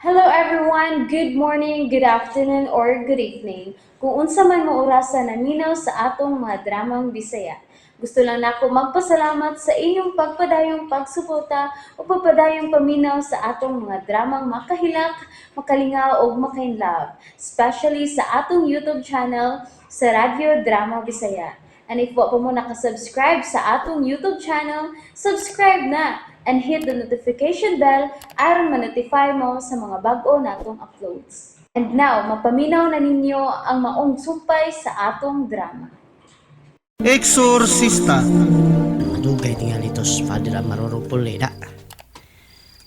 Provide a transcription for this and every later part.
Hello everyone! Good morning, good afternoon, or good evening. Kung unsa man mo orasa naminaw sa atong mga dramang Bisaya. Gusto lang nako magpasalamat sa inyong pagpadayong pagsuporta o pagpadayong paminaw sa atong mga dramang makahilak, makalingaw ug makainlove, especially sa atong YouTube channel sa Radyo Drama Bisaya. And if wa pa mo nakasubscribe sa atong YouTube channel, subscribe na and hit the notification bell aron ma-notify mo sa mga bag-o natong uploads. And now, mapaminaw na ninyo ang maong sumpay sa atong drama. Exorcista. Madugay tingali tos Father Amaro Pulida.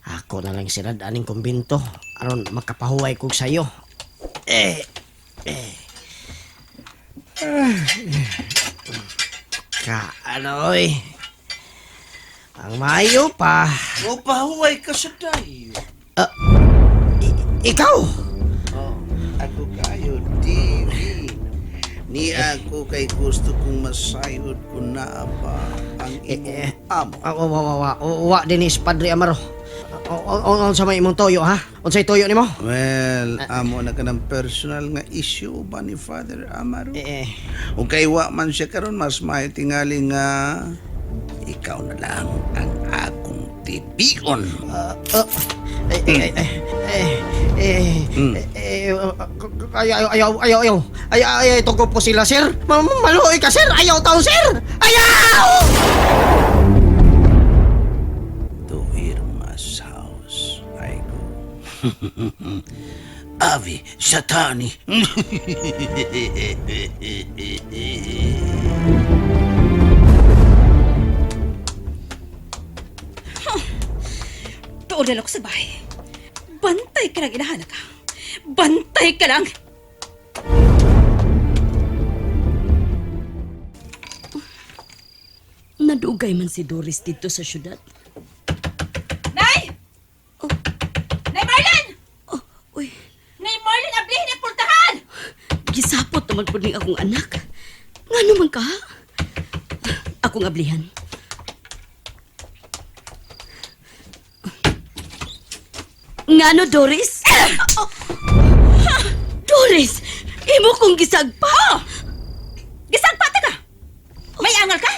Ako na lang sirad aning kumbinto aron makapahuway kog sayo. Eh eh. Ka ano oy. Ang maayo pa. O pahuway ka sa dayo. Ikaw. Oh, ako kayo, TV. Ni ako kay gusto kong masayod kung naa pa ang imong amo. Ah, wa wa wa wa wa dinis Padre Amaro. Unsa may imong toyo ha? Unsay toyo nimo? Well, amo na ka ng personal nga issue ba ni Father Amaro? Eh, eh. Kung kay wa man siya karon, mas may tingali nga ikaw na lang ang akong tipion. Eh, eh, eh, eh, eh, eh, ayaw, ayaw, ayaw, ayaw, ayaw, ayaw, tungkol po sila, sir. Maluoy ka, sir. Ayaw taon, sir. Ayaw! To Irma's house I go. Avi Satani. Tuod na lang ako sa bahay. Bantay ka lang, inahanak ka. Bantay ka lang! Nadugay man si Doris dito sa syudad. Nay! Nay Marlon! Oh, uy, Nay Marlon, ablihin ang pultahan! gisapot naman po ni akong anak. Nga naman ka? Akong ablihan. Ngano, Doris? Oh. Doris! Imo kong gisagpa! Oh! Gisagpata ka! May angal ka?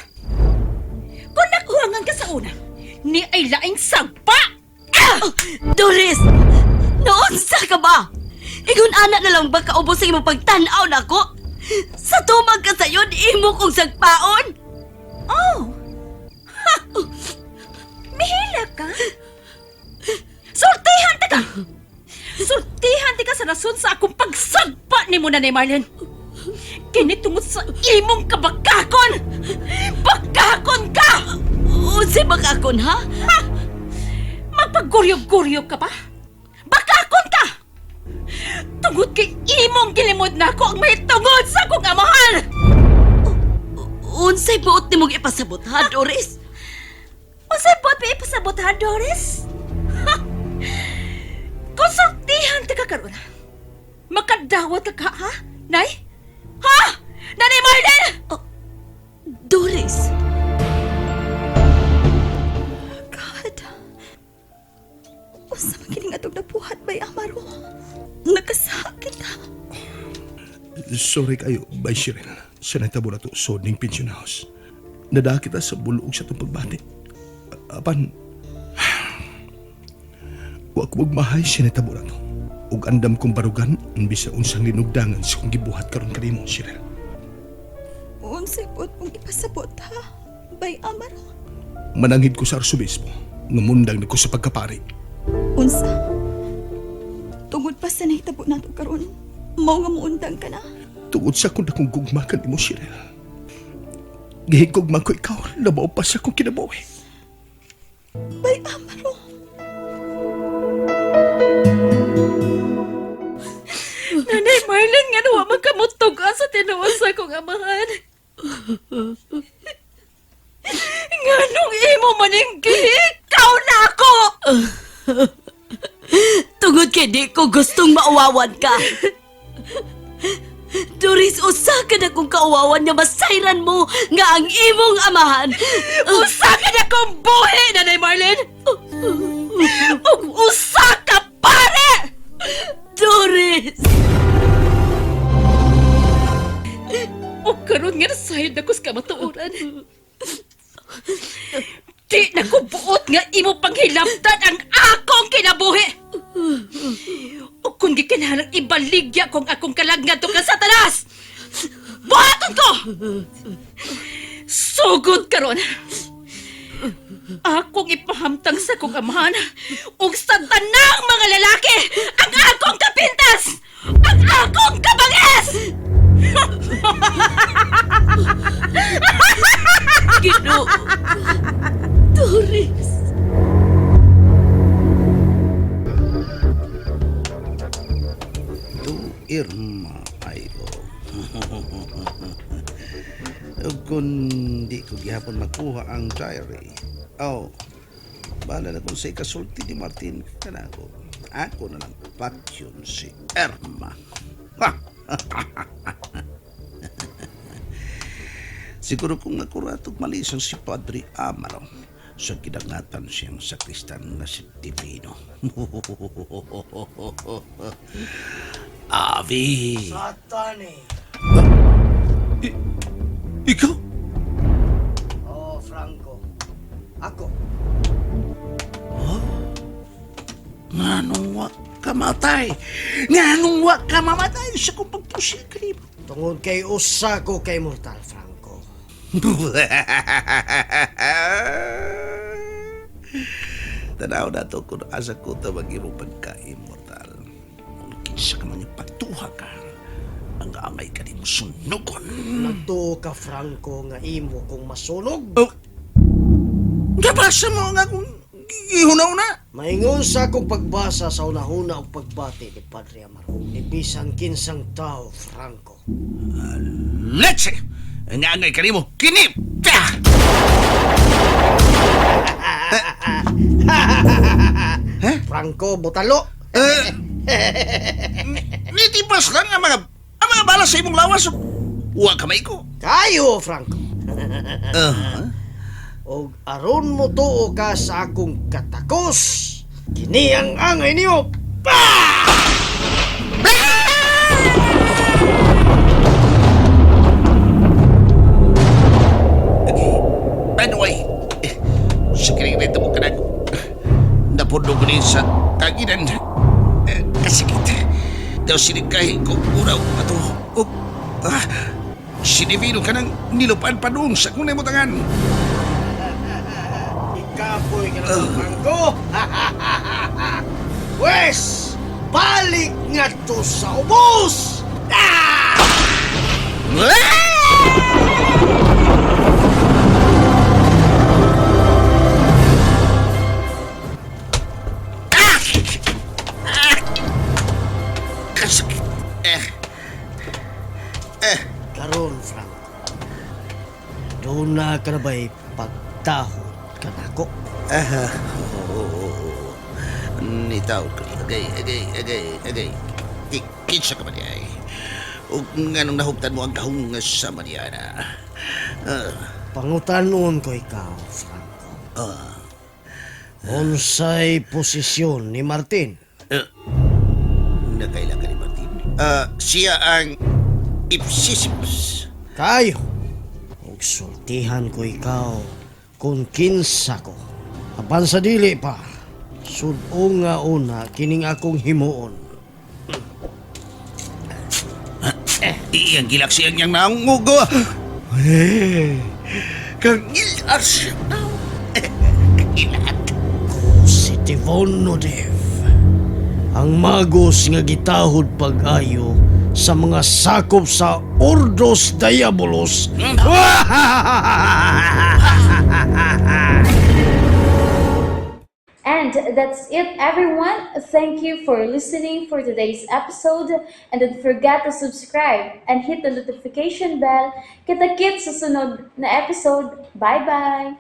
Kung nakuhangan ka sa una, ni ay laing sagpa! Ah! Doris! Naunsa ka ba? Igun ana na lang ba kaubos sa imong pagtan-aw nako? Sa tumag ka sayon, imo kong sagpaon! Oh! Ha! Mihila ka? Sultihan ta ka! Sultihan ta ka sa rason sa akong pagsagpa ni mo na ni Marlon. Kini tungod sa imong kabakakon! Bakakon ka! Unsay bakakon ha? Ha? Magpaguryo-guryo ka pa? Bakakon ka! Tungod kay imong gilimod na ako ang may tungod sa akong amahan! Unsay buot nimong ipasabot ha, Doris? Unsay buot pa ipasabot ha, Doris? Ha! Konsultihan ta ka karon. Makadawat ka ka, ha? Nay? Ha? Nanay Marlene! Oh, Doris! God. Usa man kining atong nabuhat bay Amaro. Nakasakit ha. Sorry kayo, Bay Shirel. Sa nahitabo na to, sod ning pension house. Nadaa kita sa buluog sa itong pagbati. Apan, wa ko magmahay sa nahitabo na to. Ug andam kong barugan, ang bisa unsang linugdangan sa kong gibuhat karon kanimo, Shirel. Unsay buot mong ipasabot ha? Bay Amaro. Mananghid ko sa arsobispo, nga mundang na ko sa pagkapari. Unsa? Tungod pa sa nahitabo nato karon, mao nga muundang ka na. Tungod sa akong dakong gugma kanimo, Shirel. Gihigugma ko ikaw, labaw pa sa akong kinabuhi. Bay Amaro. Nanay Marlene, nga nawa magkamutog sa tinuod sa akong amahan. Nga nung imo maning gihikaw na ako! Tungod kay di ko gustong mauwawan ka. Doris, usa ka na kong kauwawan nga masayran mo nga ang imong amahan. Usa ka na kong buhi, Nanay Marlene! Ug usa ka pare! Doris! O karon nga nasayod ako sa kamatuoran. Di na ko buot nga imo panghilabtan ang akong kinabuhi. O kung gikinahanglang ibaligya kong akong kalag ngadto ka Satanas. Buhaton ko! Sugod karon. Akong ipahamtang sa kong amahan ug sa tanang mga lalaki ang akong kapintas! Ang akong kabangis! Ginoo! Doris! Tu Irma ayo. Ug kung di ko gihapon makuha ang diary. Oh, bahala na kung sa ikasulti ni Martin kanako. Ako na lang patyon si Irma. Ha! Siguro kung nakuratog malisang si Padre Amaro sa gidangatan siyang sakristan nga si Divino. Avi! Satani. Ikaw? Oh, Franco. Ako. Nganong wa ka matay? Nganong wa ka mamatay sa kong pagpusil kanimo? Tungod kay usa ko kay Mortal, Franco. Tanaw na to kung asa ko ta mag-imong pagka-immortal. Kung kinsa ka man yung pagtuha ka, ang angay ka nimo sunugon. Nagtuo ka, Franco, nga imo kong masunog. Oh, nabasa mo ang akong gihunaw na. Maingon sa akong pagbasa sa unahuna og pagbati ni Padre Amaro. Ni bisan kinsang tao, Franco. Let's see! Ang angay ka nimo, kinip! Ah! Franco, butalo! Eh, nitibas lang ang mga bala sa imong lawas. Wa kamay ko. Kayo, Franco! Uh-huh. Og aron mo tuo ka sa akong katakos, kini ang angay niyo. Okay. By the way, eh, sa kinigreto mo kanag napuno ko rin sa kaginan. Eh, kasakit. Daw sinigkahin ko uraw ato. Oh, ah, sinibino ka ng nilupan pa doon sa kung namutangan. Ikapoy ka na, Franco! Wes, balik nga to sa ubos! Ah! Ah! Ah! Kasakit. Eh, Karon, Franco. Doon na ka na ba'y pagtahod ka nako? Ah, oo. Nitaw ko. Agay, agay, agay, agay. Kinsa ka man ay. Ug nganong nahugtan mo ang kahong nga sa Mariana. Ah, Pangutanon ko ikaw, Franco. ah. Unsay posisyon ni Martin? Eh, nakaila ka ni Martin? Ah, siya ang Ipsisimus. Kayo, ug sultihan ko ikaw kung kinsa ko. Apan sa dili pa, sudo nga una kining akong himuon. Iyang gilak siyang niyang naungugo. Eh, kang ilas. Ilat. Ko si Tivono Dev, ang magos nga gitahod pag-ayo sa mga sakop sa Ordos Diabolos. And that's it, everyone. Thank you for listening for today's episode. And don't forget to subscribe and hit the notification bell. Kita-kits sa sunod na episode. Bye-bye!